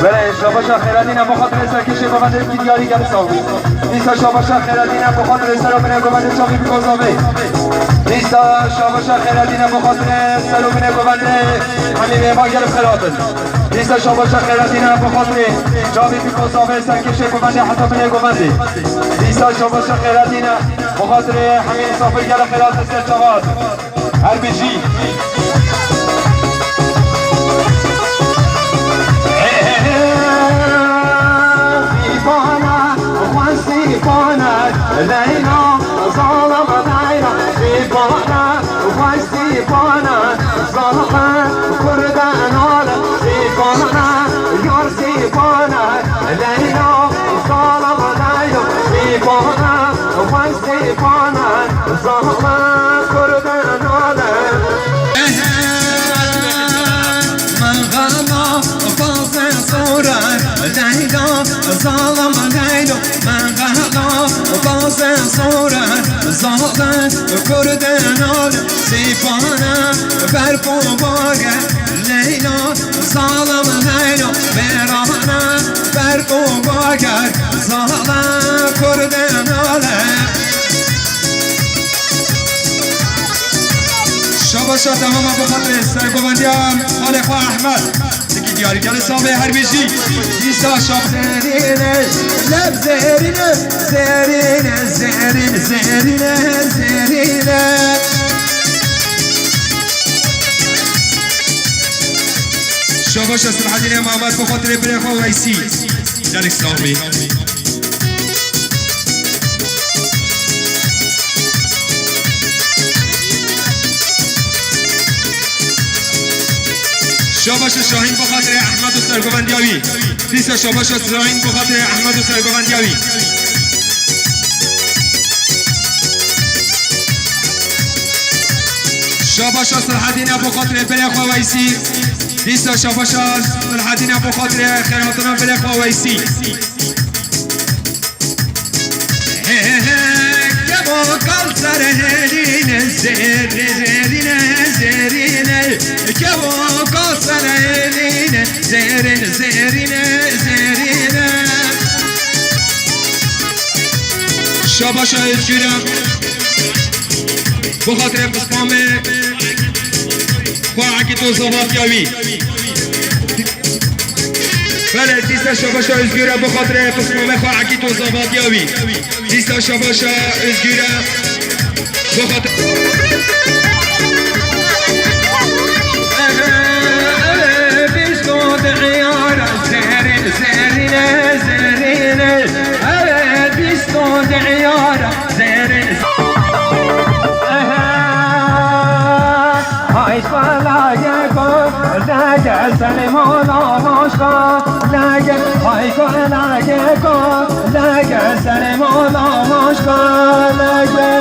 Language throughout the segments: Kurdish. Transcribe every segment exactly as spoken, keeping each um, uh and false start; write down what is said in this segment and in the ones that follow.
Belê, şabaşa xêratîne, bi xatirê serkêşê govendê kî diyarî gel sax bî. Dîsa şabaşa xêratîne, bi xatirê ser û binê govendê çavî bi kozavê. Dîsa şabaşa xêratîne, bi xatirê ser û binê govendê hemî mêvan gelib xêrat in. Dîsa şabaşa xêratîne, bi xatirê çavî bi kozavê serkêşê govendê heta binê govendê. Dîsa şabaşa xêratîne, bi xatirê hemî misafir gelib xêrat in ser çavat. Her bijî. Sîpana, xwe sîpana, Leyla, zalim Leyla, sîpana, xwe sîpana, zalim Kurdan al, sîpana, yar sîpana, Leyla, zalim Leyla, sîpana, xwe sîpana, zalim Kurdan al. Mengala, baze zora, Leyla, zalim Leyla, mengala, baze zora, zalim Kurdan al, sîpana, berf û bager, Leyla, zalim Leyla, mêrana, berf û bager, zalim Kurdan al. Şabaşa temama bi xatirê sergovendiya xalê xwe Ehmed. Tikî diyarî gelê savê her bijî. Dîsa şab zerîne, leb zerîne, zerîne, zerîne, zerîne, zerîne. Şabaşa Sirhedînê Mehmet bi xatirê birê xwe Weysî. Gelek sax bî. Şabaşa Şahîn bi xatirê Ehmed û sergovendiya wî. Dîsa şabaşa Şahîn bi xatirê Ehmed û sergovendiya wî. Şabaşa Sirhedîne bi xatirê birê xwe Weysî. Dîsa şabaşa Sirhedîne bi xatirê xêrhatina birê xwe Weysî. He, he, he, kevo kal ser helîne, zerî, zerîne, zerîne. Kevo kal ser helîne, zerîn, zerîne, zerîne. Şabaşa Özgür'e. Bi xatirê pismamê xwe Ekîto Zavatiya wî. Belê, dîsa şabaşa Özgür'e bi xatirê pismamê xwe Ekîto Zavatiya wî. Dîsa şabaşa Özgür'e bi xatirê. Bîsto diyara zerîn, zerîne, zerîne. Bîsto diyara zerîn. Hay salage ko, lage Selîmona moşka, lage, hay ko, lage ko, lage Selîmona moşka, lage.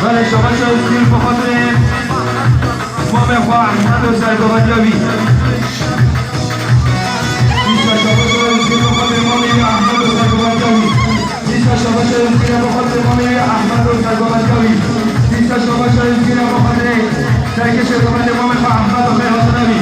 Belê, şabaş Özgür, bi xatirê mamê xwe Ehmed û sergovendiya wî. Dîsa şabaş Özgür, bi xatirê mamê wî Ehmed û sergovendiya wî. Dîsa şabaş Özgür, bi xatirê mamê wî Ehmed û sergovendiya wî. Dîsa şabaş Özgür, bi xatirê serkêşê govendê mamê xwe Ehmed û xêrhatina wî.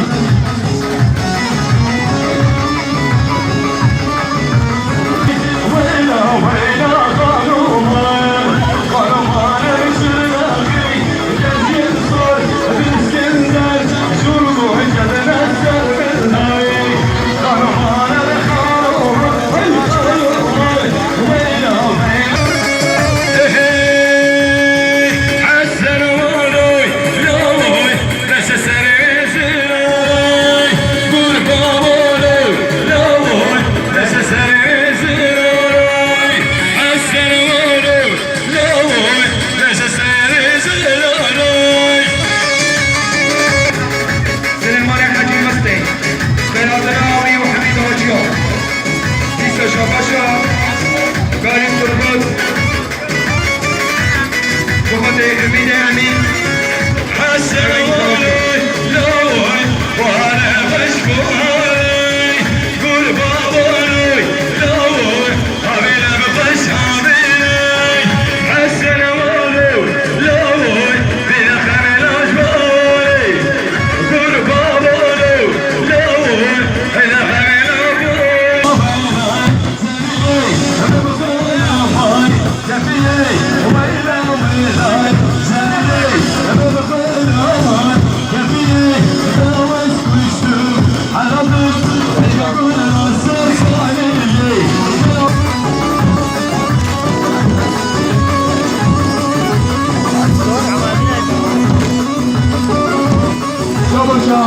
Şabaşa.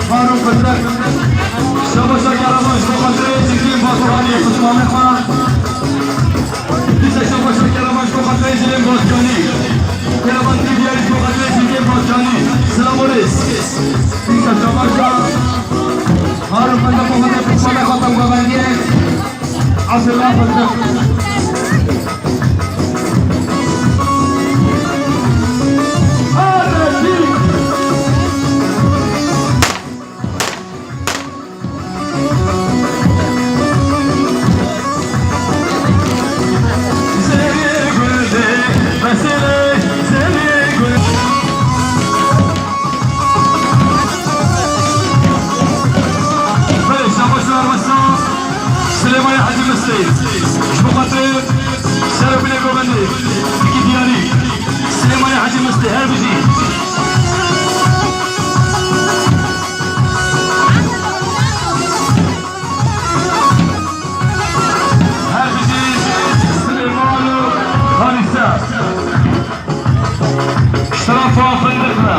Faruk Bedret. Şabaşa Karabaş, Mukaddesî Batuhanî, Osmanlı Khan. Dîsa şabaşa Karabaş, Mukaddesî Batuhanî. Karabaş Diyarî, Mukaddesî Batuhanî. Selam olsun. Dîsa şabaşa. Faruk Bedret, Mukaddesî Osmanlı Khan, Mukaddesî. Hazırlan, hazırlan. Belê, şabaş ver wesa. Silêmanê Hecî Mistê. Ji bo xatirê şerefê govendê. Dikî diyarî. Silêmanê Hecî Mistê. Her bijî. Her bijî Silêman û Hanîse. Şeref û fendiq re.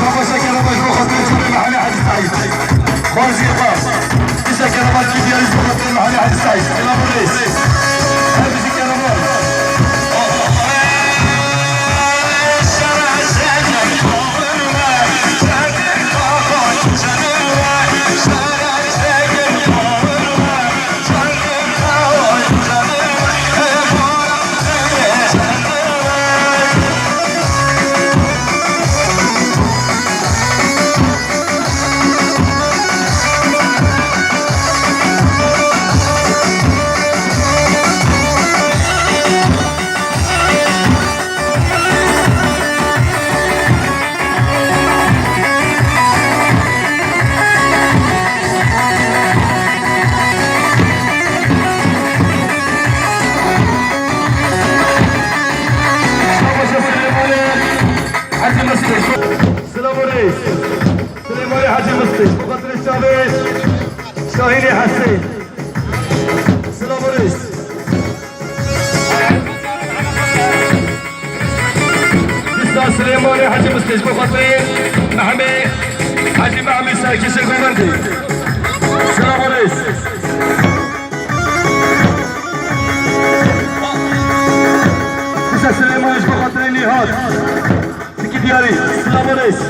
Şabaşa Karabaş bo xatirê çûnê mehelê Hecî Seîd. Xwarzî xwe. Dîsa Karabaş diyarî bo xatirê mehelê Hecî Seîd. Selam rêz. Her bijî Karabaş. Şahînê Hesên. Silav û rêz. Dîsa Silêmanê Hecî Mistê ji bo xatirê Mehemê Hecî Mehemê Serkêşê Govendê. Silav û rêz. Dîsa Silêmanê ji bo xatirê Nîhat. Fikî Diyarî. Silav û rêz.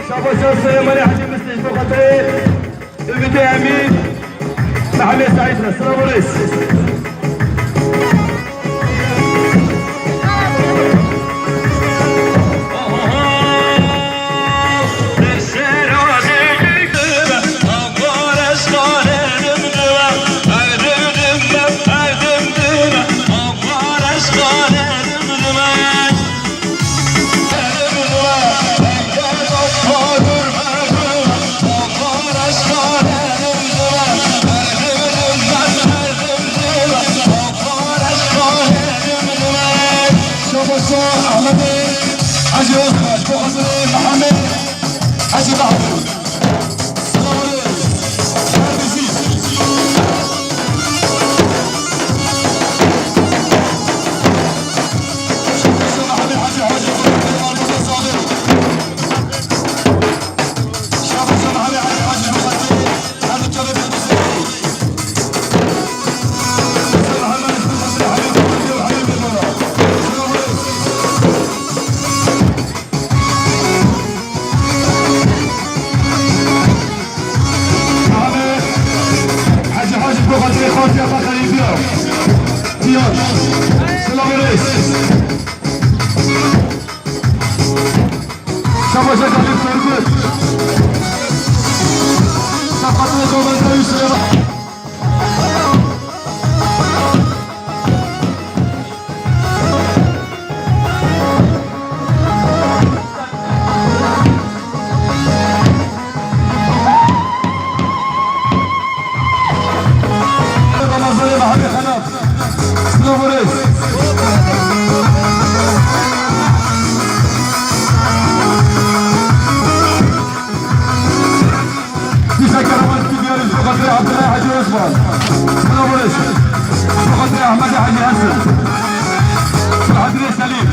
Şabaş Süleymanê Hecî Mistê ji bo xatirê Ümîdê Emîn, Mehemê Seîd re, silav û rêz. Şabaşa Ehmedê Hacı Özbaş, bu hazırı Mehmet Hacı Bahadır. Selamun aleyküm. Hacı Hacı, bu kadar Fatih Abakar İbra. Diyar. Selam aleyküm. Şabaşa Galip Turgut. Şafaklı Domen'de Yusuf'a. Ramazanê Mehemê Xelaf. Silav û rêz. Dîsa kerema stûdyoyê ji bo xatirê Abdullah Hacı Özbal. Silav û rêz. Ji bo xatirê Ahmet Hacı Hasan. Selahaddin Selim.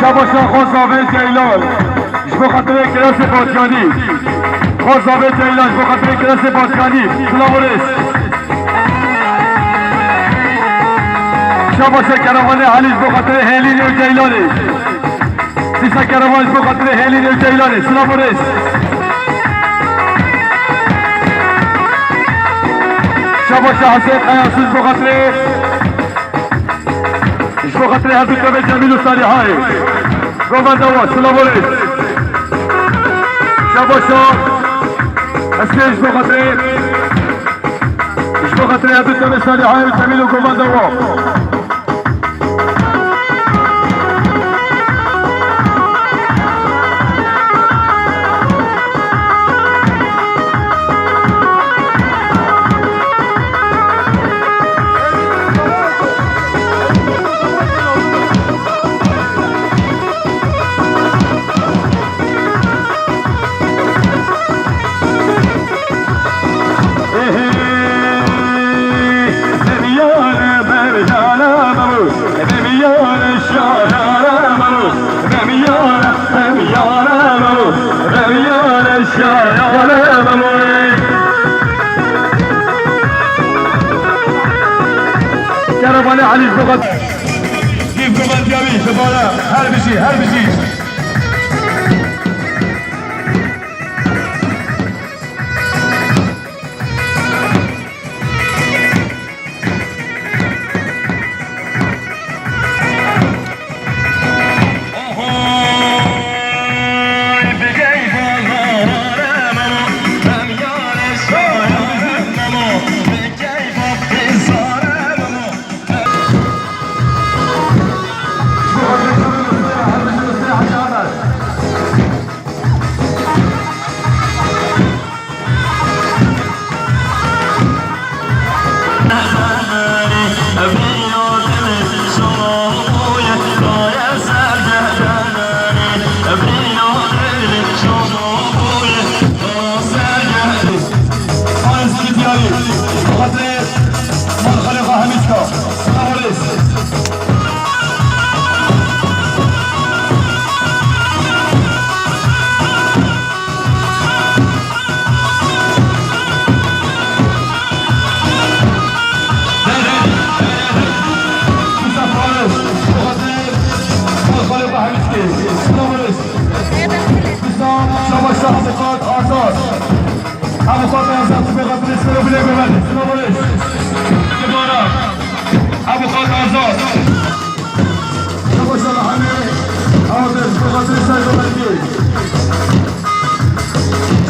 Şabaşa Xwezavê Ceylan. Ji bo xatirê Kiresê Başkanî. Xwezavê Ceylan, ji bo xatirê Kiresê Başkanî. Silav û rêz. Şabaşa Kerevanê Elî ji bo xatirê Hêlînê û Ceylanê. Dîsa Kerevan ji bo xatirê Hêlînê û Ceylanê. Silav û rêz. Şabaşa Hesên Kayasu ji bo xatirê Ji bo xatirê her du tevê Cemîl û Salîhayê. Govenda wa, silav û rêz. Şabaşa Hesên ji bo xatirê, ji bo xatirê her du tevê Salîhayê û Cemîl û govenda wa. Merhaba, Ali Gobat. Dîv Gobat Yavî, dubare, her bijî, her bijî. Şabaş, şabaş, şabaş, şabaş. Avukat Azad, Pêxemberê Sero bile Gobat. Silav û rêz. Dubare. Avukat Azad. Şabaş Mehemê Ardiş, Pêxemberê Sero Gobat.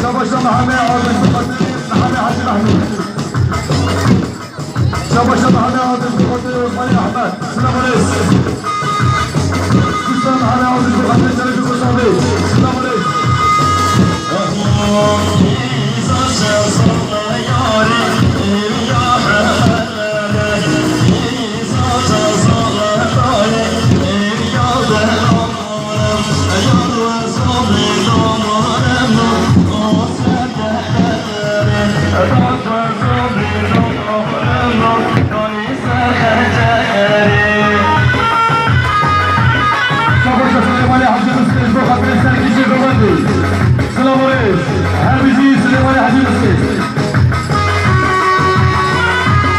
Şabaş Mehemê Ardiş, Pêxemberê Mehemê Hacî Mehmûd. Şabaş Mehemê Ardiş, Pêxemberê Osmanî Ehmed. Silav û rêz. Kuştan Mehemê Ardiş, Pêxemberê Şerîfê Kuştan Bey. Silav û rêz. Şabaş Silêmanê Hacî Miskê, ji bo xatirê serkêşê Gobatê. Silav û rêz. Her bijî Silêmanê Hacî Miskê.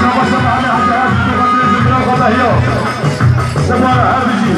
Şabaş Mehemê Hacî Hacî, ji bo xatirê Zimra Xwedahiya. Dubare her bijî.